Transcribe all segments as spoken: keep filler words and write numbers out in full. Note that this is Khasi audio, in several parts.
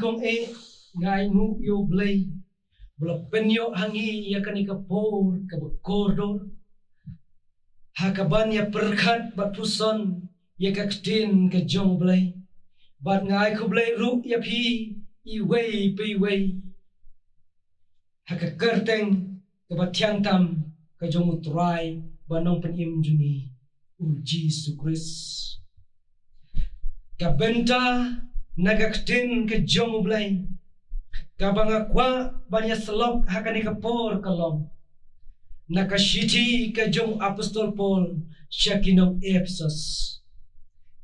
Ong e, nga ainguh ïa U Blei ba la pynïoh ha ngi ïa kane ka por kaba kordor ha kaban ïa pyrkhat bad puson ïa ka ktien ka jong U Blei. Bad nga ai khublei ruh ïa phi iwei pa iwei ha ka kyrteng kaba thiang tam ka jong U Trai bad Nongpynim jong ngi, U Jisu Khrist. Ka bynta na ka ktien ka jong U Blei kaba nga kwah ban ïa syllok ha kane ka por ka long na ka shithi ka jong Apostol Paul sha ki nong Ephesus,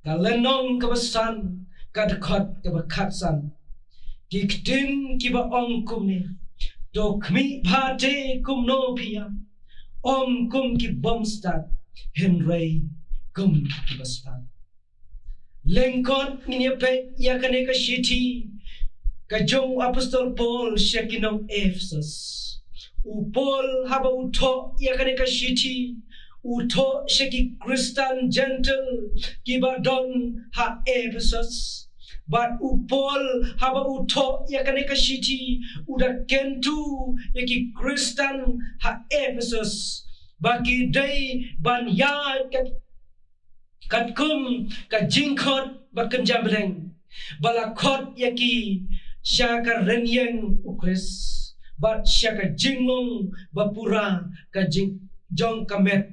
ka lynnong kaba san, ka dkhot kaba khatsan. Ki ktien kiba ong kumne: To khmih bha te kumno phi ïaid, ym kum ki bym stad, hynrei kum kiba stad. Lyngkot ngin ïa peit ïa kane ka shithi ka jong u Apostol Paul sha ki nong Ephesus. U Paul haba u thoh ïa kane ka shithi, u thoh sha ki Khristan Jentil kiba don ha Ephesus. Bad u Paul haba u thoh ïa kane ka shithi, u da kyntu ïa ki Khristan ha Ephesus ba ki dei ban ïaid kat, katkum ka jingkhot ba kynja bneng ba la khot ïa ki sha ka rynïeng U Khrist bad sha ka jinglong ba pura ka jing, jong ka met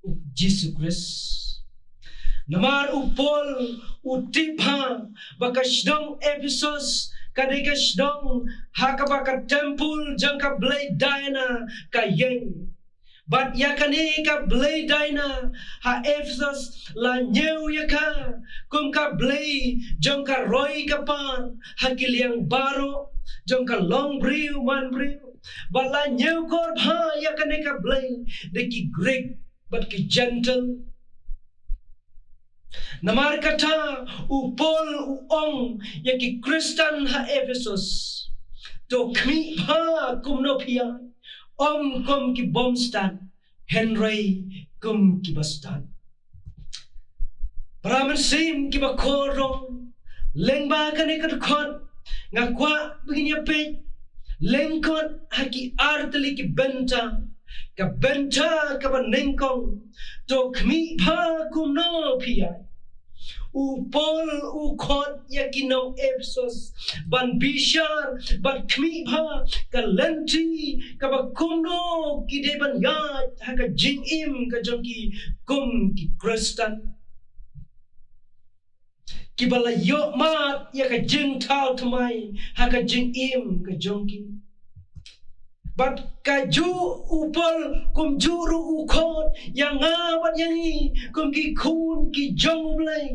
U Jisu Khrist. Namar u Paul u tip bha ba ka shnong Ephesus ka dei ka shnong ha kaba ka templ jong ka blei Diana ka ïeng. Bad ïa kane ka blei Diana ha Ephesus la ñiew ïa ka kum ka blei jong ka roi ka par ha ki liang baroh jong ka long briew man briew. Bad la ñiewkor bha ïa kane ka blei da ki Greek bad ki Jentil. Namar kata u Paul u ong ïa ki Khristan ha Ephesus, to khmih bha kumno phi ïaid, ym kum ki bym stad, hynrei kum kiba stad. Para mynsiem kiba kordor, lyngba kane ka dkhot nga kwah ba ngin ïa peit lyngkot ha ki ar tylli ki bynta. Ka bynta kaba nyngkong, to khmih bha kumno phi ïaid. U Paul u khot ïa ki nong Ephesus ban bishar bad khmih bha ka lynti kaba kumno ki dei ban ïaid ha ka jingim ka jong ki kum ki Khristan kiba la ïoh mad ïa ka jingthaw thymmai ha ka jingim ka jong ki. Bad kajuh u Paul kumjuh ruh u khot ïa nga bad ïa ngi kum ki khun ki jong U Blei,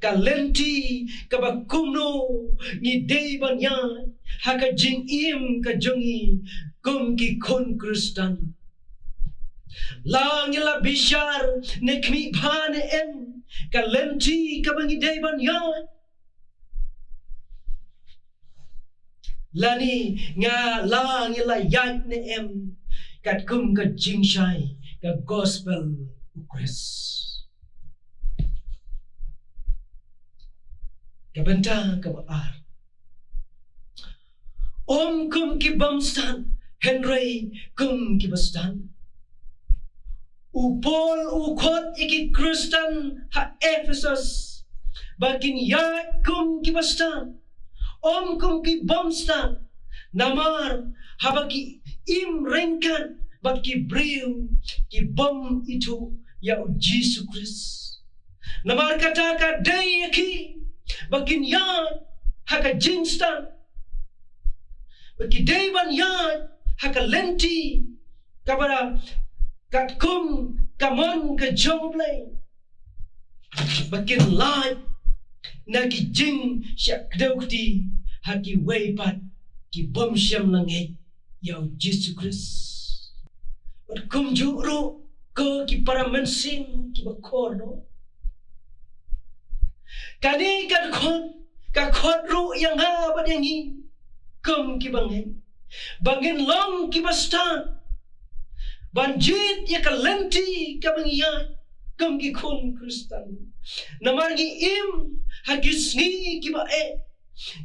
ka lynti kaba kumno ngi dei ban ïaid ha ka jingim ka jong ngi kum ki khun Khristan. La ngi la bishar ne khmih bha ne em, ka lynti kaba ngi dei ban ïaid, lane nga la ngi la ïaid ne em katkum ka jingshai ka gospel U Khrist. Ka bynta kaba ar, ym kum ki bym stad, hynrei kum kiba stad. U Paul u khot ïa ki Khristan ha Ephesus ba kin ïaid kum kiba stad, ym kum ki bym stad. Namar haba ki im ryngkat bad ki briew ki bym ithuh ïa U Jisu Khrist. Namar kata ka dei ïa ki ba kin ïaid ha ka jingstad, ba ki dei ban ïaid ha ka lynti kaba katkum ka mon ka jong U Blei, ba kin lait na ki jingshah kdew kti ha kiwei pat ki bym shym la ngeit ïa U Jisu Khrist. Bad kumjuh ruh ko ki para mynsiem kiba kordor, kane ka dkhot ka khot ruh ïa nga bad ïa ngi kum kiba ngeit ba ngin long kiba stad ban jied ïa ka lynti kaba ngi ïaid kum ki khun Khristan. Namar ngi im ha ki sngi kiba eh,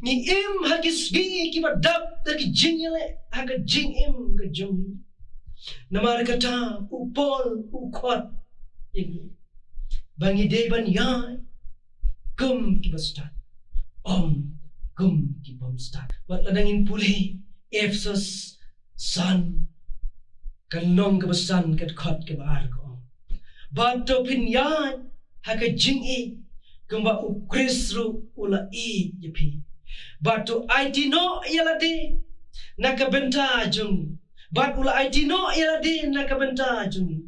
Ngi im ha ki sngi kiba dap da ki jingïaleh ha ka jingim ka jong ngi. Namar kata u Paul u khot ïa ngi ba ngi dei ban ïaid kum kiba stad, ym kum ki bym stad. Bad lada ngin pule Ephesos san, ka lynnong kaba san, ka dkhot kaba ar ka ong: Bad to phin ïaid ha ka jingïeit kumba u Khrist ruh u la ïeit ïa phi, bad to aiti noh ïa lade na ka bynta jong ngi, bad u la aiti noh ïa lade na ka bynta jong ngi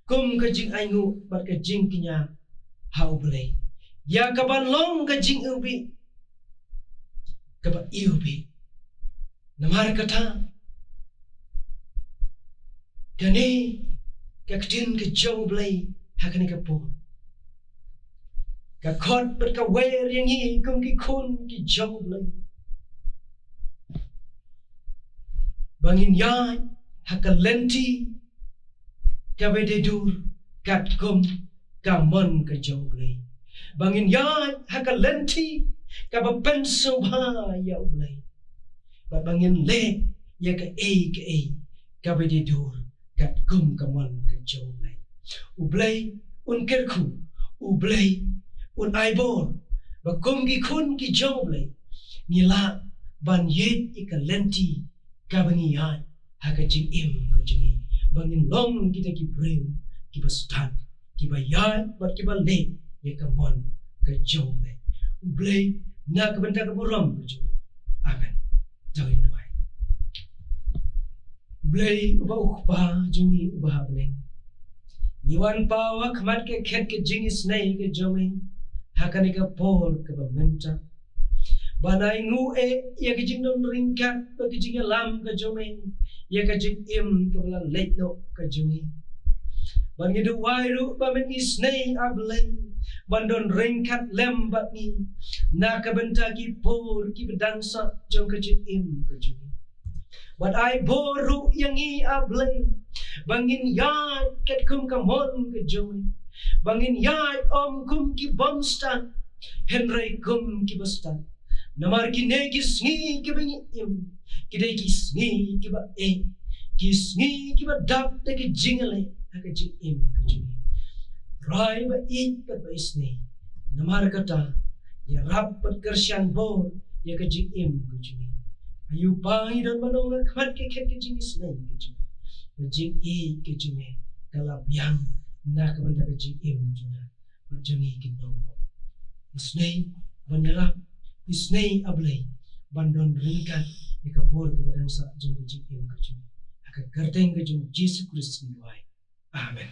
kum ka jingainguh bad ka jingkñia ha U Blei, ïa kaban long ka jingïewbih kaba iwbih. Namar kata, kane ka ktien ka jong U Blei ha kane ka por ka khot bad ka wer ïa ngi kum ki khun ki jong U Blei ba ngin ïaid ha ka lynti kaba dei dur katkum ka mon ka jong U Blei, ba ngin ïaid ha ka lynti kaba pynsngewbha ïa U Blei, bad ba ngin leh ïa kaei kaei kaba dei dur katkum ka mon ka jong U Blei. U Blei un kyrkhu, U Blei un ai bor ba kum ki khun ki jong U Blei ngi lah ban ïeit ïa ka lynti kaba ngi ïaid ha ka jingim ka jong ngi, ba ngin long kita ki briew kiba stad, kiba ïaid bad kiba leh ïa ka mon ka jong U Blei. U Blei, na ka bynta ka burom ka jong U. Amen. To ngin duwai. U Blei uba u Kpa jong ngi uba ha bneng, ngi wan paw ha khmat ka khet ka jingisynei ka jong me ha kane ka por kaba mynta, ban ainguh eh ïa ka jingdon ryngkat bad ka jingïalam ka jong me ïa ka jingim kaba la leit noh ka jong ngi. Bad ngi duwai ruh ba men isynei, A Blei, ban don ryngkat lem bad ngi na ka bynta ki por kiba dang sah jong ka jingim ka jong ngi. Bad ai bor ruh ïa ngi, A Blei, ba ngin ïaid katkum ka mon ka jong me, ba ngin ïaid ym kum ki bym stad, hynrei kum kiba stad. Namar kine ki sngi kiba ngi im, ki dei ki sngi kiba eh, ki sngi kiba dap da ki jingïaleh ha ka jingim ka jong ngi. Trai ba ïeit bad ba isynei, namar kata ïarap bad kyrshan bor ïa ka jingim ka jong ngi. Ai U Kpa, ngi don ban ong ha khmat ka khet ka jingisynei ka jong ngi, ka jingïeit ka jong me ka la biang na ka bynta ka jingim jong nga bad jong ngi ki nongpop. Isynei ban ïarap, isynei, A Blei, ban don ryngkat ïa ka por kaba dang sah jong ka jingim ka jong ngi. Ha ka kyrteng ka jong U Jisu Khrist ngi duwai. Amen.